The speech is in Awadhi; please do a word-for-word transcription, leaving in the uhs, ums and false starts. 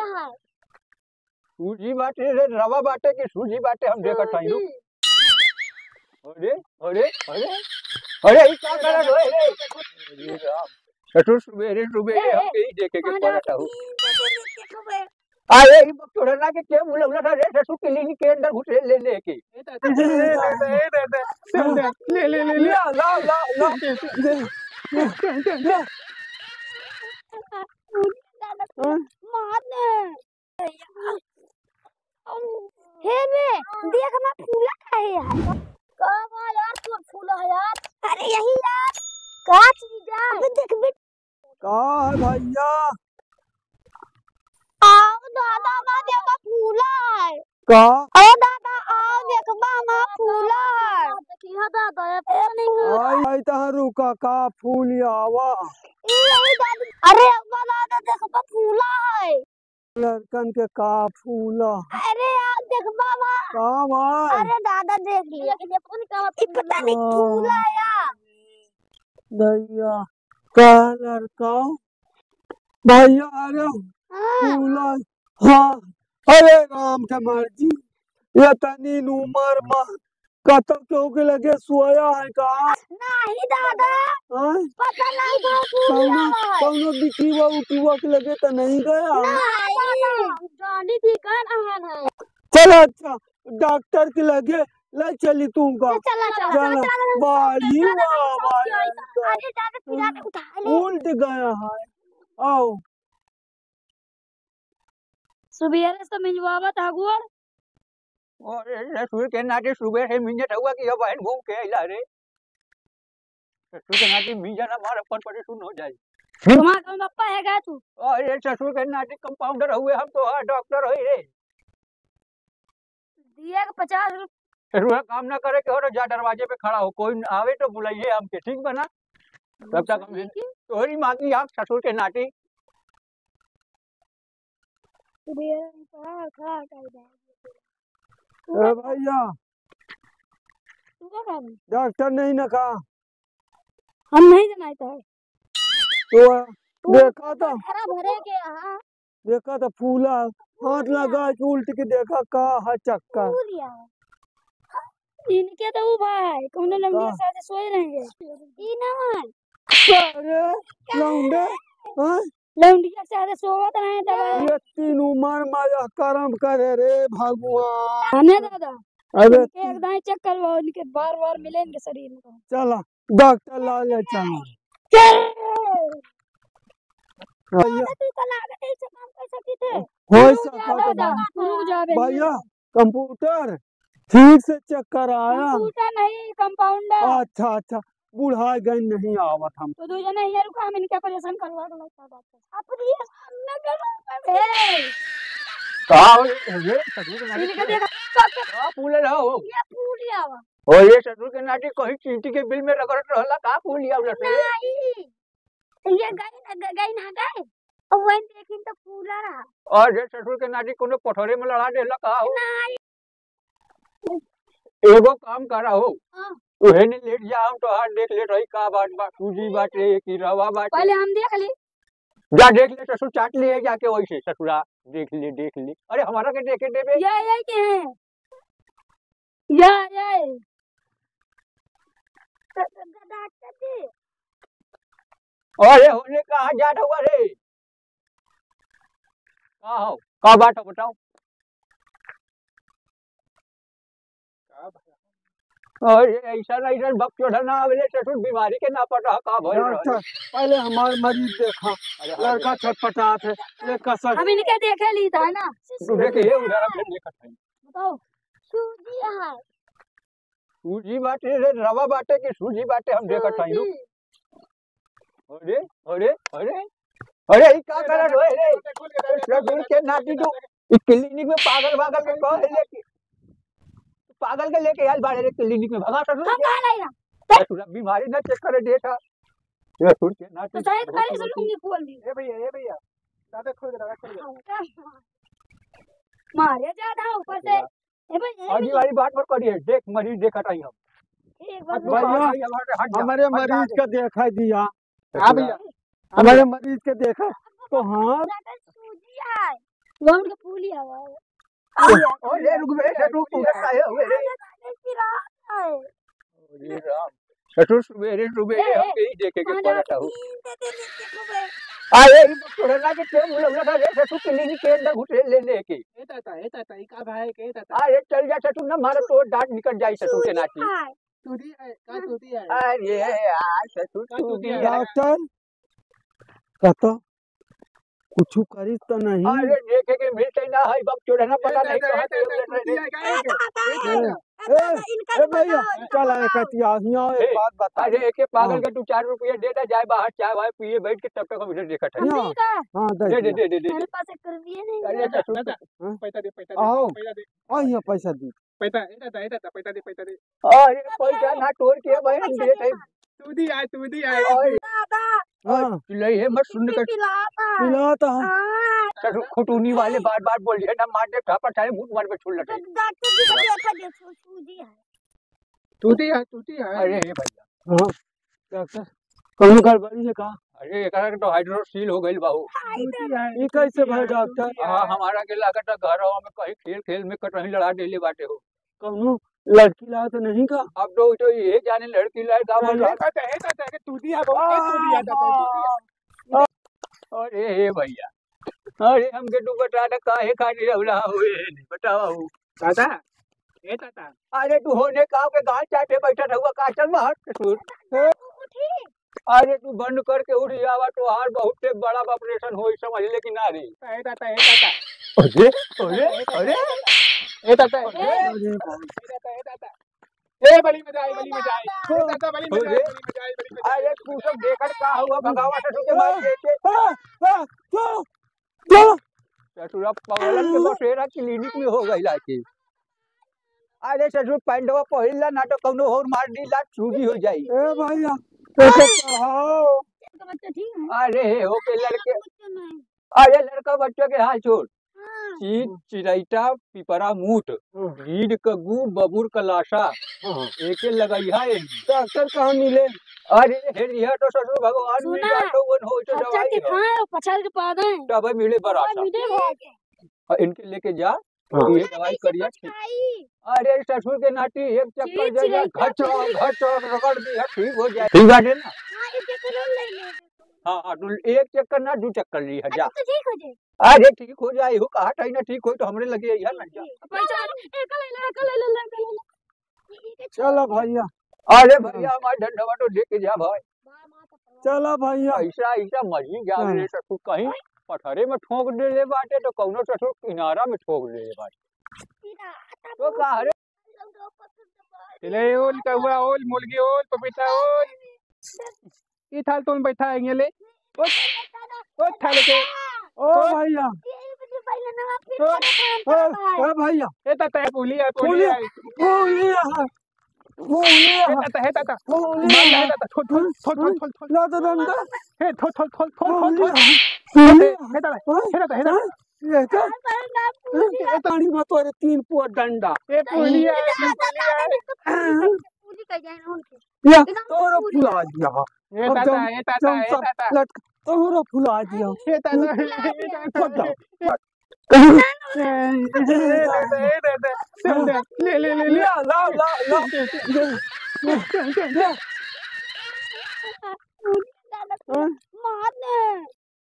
सूजी बाटे रे, रवा बाटे कि सूजी बाटे, हम देखत हई, रुक। अरे, अरे, अरे, अरे, ई का करत होए रे? अरे राम, ससुर सुबेरे सुबेरे ए, हमके ही देखे के पड़त हो। अरे, ई बकचोदना के के बुलौलस रे, ससुर के clinic के अंदर घुसे ले लेके। ले, ले, ले, ले। ला, ला, ला, ला। मार दे। हे बे, देख ना फूला काहे है? का बा यार, तोर फूला है यार? अरे यही यार, का चीज है? अबे देख बे। का है भैया? आओ दादा, ना देखा फूला है। का? ओ दादा, आओ देखबा ना फूला है। देखिए दादा, ये फूल नहीं आई, आई तहाँ रुका, का फूल आवा? ई यही दादा, अरे अब्बा दादा देखबा फूला है। लड़कन के का फूला? अरे यार, देखबा बा। का बा? अरे दादा, देख लिया। देख लिया, कौन का ई पता नहीं हाँ। फूला या। दैया, का लड़का? भैया, अरे हाँ। फूला। हाँ, अरे राम के मर्जी। ये तनी उमर मा कतौ केहू के लगे सोया है का? नहीं दादा, हाँ? पता नहीं कहाँ फूल कौनो, आवा है। कौनो बिटिया उटिया के लगे तो नहीं गया? नहीं। जानी थी कौन आन है। चलो अच्छा, डॉक्टर के लगे ले चली तुमका। चला, चला, चला, चला, चला, चला, बाड़ी चला, चला, बाबा चला, यार। अरे दादा, पिला के उठा ले। उल्ट गया है। आओ। सुबेरे से मिंजवावत ह गोड़। अरे ससुर के नाती सुबेरे से मिंजत हुआ कि अब बहन घूम के अइला रे। ससुर के नाती मिंजा ना मार, अपन परेशान हो जाई। तुम्हारा कौन बप्पा है गा तू? अरे ससुर के नाती कंपाउंडर हुए हम तो, हाँ डॉक्टर होई रे। दिए के पचास रुपये। ससुर काम ना करे के हो तो जा दरवाजे पे खड़ा हो, कोई आवे तो बुलाइए हमके, ठीक बा ना? तब तक हम ससुर की? तोहरी माँ की आँख ससुर के नाती। ए भैया, तू का कहबी? डॉक्टर नहीं ना का? हम नहीं जनाइत है। तो तू देखा तो। खरा भरे के यहाँ। देखा तो फूला, हाथ फूल लगा के उल्ट के देखा का है चक्कर। फूल या। इनके तो ऊ भाई, कौनो लंगड़िया का? साथे सोए रहेंगे। ई ना है। अरे, लौंडे, हाँ? लौंडिया साथे सोवत रहे तब। ये तीन उमर मा यह करम करे रे भगवान। हने दादा, अरे इनके एक दाईं चेक करवाओ, इनके बार बार मिले इनके शरीर में। चला, डॉक्टर ला ले चला। चल। भैया। दादा, तू तो लागत है, इसे काम कर सकी थे। हो रुक सकत जा बा। दादा, रुक जा बे। भैया, कंप्यूटर ठीक से चेक कराया। कंप्यूटर नहीं, कंपाउंडर। अच्छा, अच्छा, बुढ़ा गए नहीं आवत हम। तो दो जने हियाँ रुका, हम इनके ऑपरेशन करवा के लौटा बात है। ऑपरेशन न करो, ए! का हो रे? ससुर के नाती इनके देखा, का फूल रहा हो? ये फूल आवा। ओ, ये ससुर के नाती कहीं चींटी के बिल में रगड़त रहला, का फूल आवा रे? नहीं। ये गई न, ग-, गई ना गए। और वही देखिन तो फूला रहा। और ये ससुर के नाती कोनो पथरे में लड़ा देला का हो? नहीं। एगो काम करा हो, हाँ। उहे ने लेट जा, हम तोहार देख लेत हई का बात बा, सूजी बाटे कि रवा बाटे। पहले हम देख ली। जा देख ले ससुर, चाट ले जाके वैसे ससुरा, देख ले, देख ले। अरे हमारा के देखे देबे। या, या के हैं? या, या। डॉक्टर जी। अरे होने कहाँ जात हुआ रे? का हो? का बात हो बताओ? अरे ऐसा, ऐसा बकचोदा ना आवेले, ससुर बीमारी के ना पता का भइल रहा। डॉक्टर, पहले हमार मरीज देखा, अरे हाँ, लड़का छटपटात है, ये कसर। हम इनके देखे ली था ना। तू देख, ये उधर हम देखत है। बताओ। सूजी है। सूजी बाटे रे, रवा बाटे कि सूजी बाटे, हम देखत हई, रुक। अरे, अरे, अरे, अरे, ई का करत होए रे? ससुर के नाती तू, ई क्लिनिक में पागल वागल के कहे लेके, पागल के लेके आइल बाड़े रे क्लिनिक में, भगा ससुर हम के। कहाँ लाई ना? ससुर अब बीमारी ना चेक करे देत ह। ससुर के नाती तो शायद कल से लूंगी खोल ली। ए भैया, ए भैया, दादा खोल दे, दादा खोल दे। मारे ज्यादा ऊपर से। ए भाई, ए अजी भाई। वाली बात मत करिए, देख मरीज देखत आई हम। ठीक बात अजी है। भाई, हमारे हट जा, हमारे हट जा, मरीज हट जा। का देखा दिया। हाँ भैया, हमारे मरीज के देखा तो हाँ। सूजी है। वहाँ उनका फूल ही आवा है। अरे, रुक बे, रुक, रुक, रुक, काहे हुए रे? अरे, राम। अरे राम, ससुर सुबेरे सुबेरे ए, ए, हमके ही देखे के पड़त हो। अरे, ई तोहरा के टेम उलौला था रे, ससुर के लिए के अंदर घुसे ले लेके। ए ताता, ए ताता, ई का भाई के ताता? अरे, चल जा ससुर, ना मारा तो दांत निकल जाई ससुर के नाती। तू दी है, का तू दी है? अरे यार, ससुर का तू तू दी दी है? है? डॉक्टर, कहतो, कुछ करी तो नहीं? अरे, देखे के मिलते ना है, बाप चोरना पता ए, नहीं ए, कहाँ ए, से ए, उलट रहे। ए, ए, ए, ए, ए, भैया, चल, एक कतिया, हियाँ एक ए, बात बता। अरे, एक एक पागल हाँ। के तू चार रुपया दे दे, जाए बाहर चाय वाय पिए बैठ के, तब तक हम इधर देखत है। हम हाँ, नहीं का? हाँ, दे दे, दे, दिया। दे, दे, दे, दे। मेरे पास एक रुपया नहीं ए, है। दादा, ससुर दादा, हाँ। पैसा दे, पैसा दे, हाँ। पैसा दे। आ, यहाँ पैसा दी। पैसा, ए दादा, ए दादा, पैसा दे, पैसा दे। अरे, पैसा ना तोड़ के भाई, हम देत है। तू दी आए, तू दी आए। अरे, दादा। हाँ। चिल्लाई है, मत सुन कर। पिलाता। पिलाता। हाँ। ससुर खुटूनी वाले बार बार बोल रहे ना, मार दे, झापड़ साले मुंह मार पे छोड़ लगे। डॉक्टर जी को देखा दे, सू-, सूजी है। तू दी आए, तू दी आए। अरे, हे भैया। हाँ। डॉक्टर, कौनो गड़बड़ी है का? अरे, एकरा के तो हाइड्रोसील हो गइल बा हो। ई कैसे भइल डॉक्टर? हाँ, हमारा के लागत है घरवा में कहीं खेल खेल में कटही लड़ा देले बाटे हो। कौनो लड़की ला तो नहीं का? अब तो, तो ये जाने लड़की ला का बोल रहा। अरे, तू दिया, बहुत तू दिया, तू दिया। अरे हे भैया, अरे हमके तू बता दे काहे खातिर रहुला हुए है, नहीं बतावा हो। दादा, ए दादा। अरे तू होने का के गाल चाटे बैठा रहुआ का, चल बाहर ससुर। अरे तू बंद करके उठ जावा, तोहार बहुत एक बड़ा ऑपरेशन होई, समझ ले कि ना रे। ए दादा, ए दादा। अरे, अरे, अरे। ए दादा, ए। अरे, ए दादा, ए दादा। ए बली में जाए, बली में जाए। ए दादा, बली में जाए, अरे। बली में जाए, बली में जाए। अरे तू सब देखत का हुआ, भगावा ससुर के मार के। ससुरा पगलन के बसेरा क्लिनिक में हो गइल आके। अरे ससुर पैंटवा पहिर ला ना तो कौनो और मार दी ला, सूजी हो जाई। ए भैया, कैसे चढ़ाओ? अरे हे हो के लड़के, अरे लड़का बच्चों के हाल छोड़। हाँ। चीज चिरैता पिपरा मूठ, हाँ। रीढ़ क गू बबुर क लाशा, हाँ। एके लगइहा एमे। डॉक्टर कहाँ मिले? अरे हे रिहा तो ससुर भगवान मिल सुना, जातो वन हो तो अच्छा दवाई के हो। खाए और पछाड़ के पा दें। तबे मिले बरासा। मिले भाई। हाँ, इनके लेके जा, हाँ। तू ये दवाई करिया, ठीक। अरे ससुर के नाती एक चक्कर चीज दे जा, चिरैता घचक, घचक रगड़ दी है, ठीक हो जाए। ठीक बाटे ना? हाँ, एक चक्कर और ले ले। हाँ, हाँ, तू एक चक्कर ना, दू चक्कर ली है, जा। अच्छा, तो ठीक हो जाए। अरे ठीक हो जाए, हो कहा टाइम ना ठीक हो तो हमरे लगे यही ना जा। पैसा, ए, कल ले ले, कल ले ले, कल ले ले। चलो भैया। अरे भैया, हमारे धंधवा तो देख के जा भाई। चलो भैया। ऐसा, ऐसा मर्जी जावे हाँ। रे ससुर, कहीं पथरे में ठोक देले बाटे तो कौनो ससुर किनारा में ठोक देले बाटे। तो का रे? ले ओल, कौआ ओल, मुर्गी ओल, पपीता ओल। ई थाल तोन बैठा है, ले। ओ, ओ थाल के। ओ भैया। ओ, ओ, ओ भैया। ए ताता, फूली है, फूली फूली है। है, फूली है। फूली है। हे ताता, हे ताता। फूली मार है। हे ताता, ठोल, ठोल, ठोल, ठोल, ठोल, ठोल। ला तो डंडा। हे ठोल, ठोल, ठोल, ठोल, ठोल, फूली ठोल। है। फूली हे, हे ताता, है। हे ताता, हे ताता। ये क्या? ये ताड़ी में तोरे तीन पुआ डंडा। ए, फूली है, फूली है। पूरी कर जाए ना उनके। या, एकदम तोरो पूरी। फुला दिया। ए अब ताता, जम-, ए ताता, जम ए सब ताता। लटक-, तोरो फुला दिया। ए ताता, ए ताता। फट जाओ। ए ताता, ए ताता। चल दे, ले, ले, ले, ले। ला, ला, ला, ला। चल, चल, चल। हाँ? मार ले।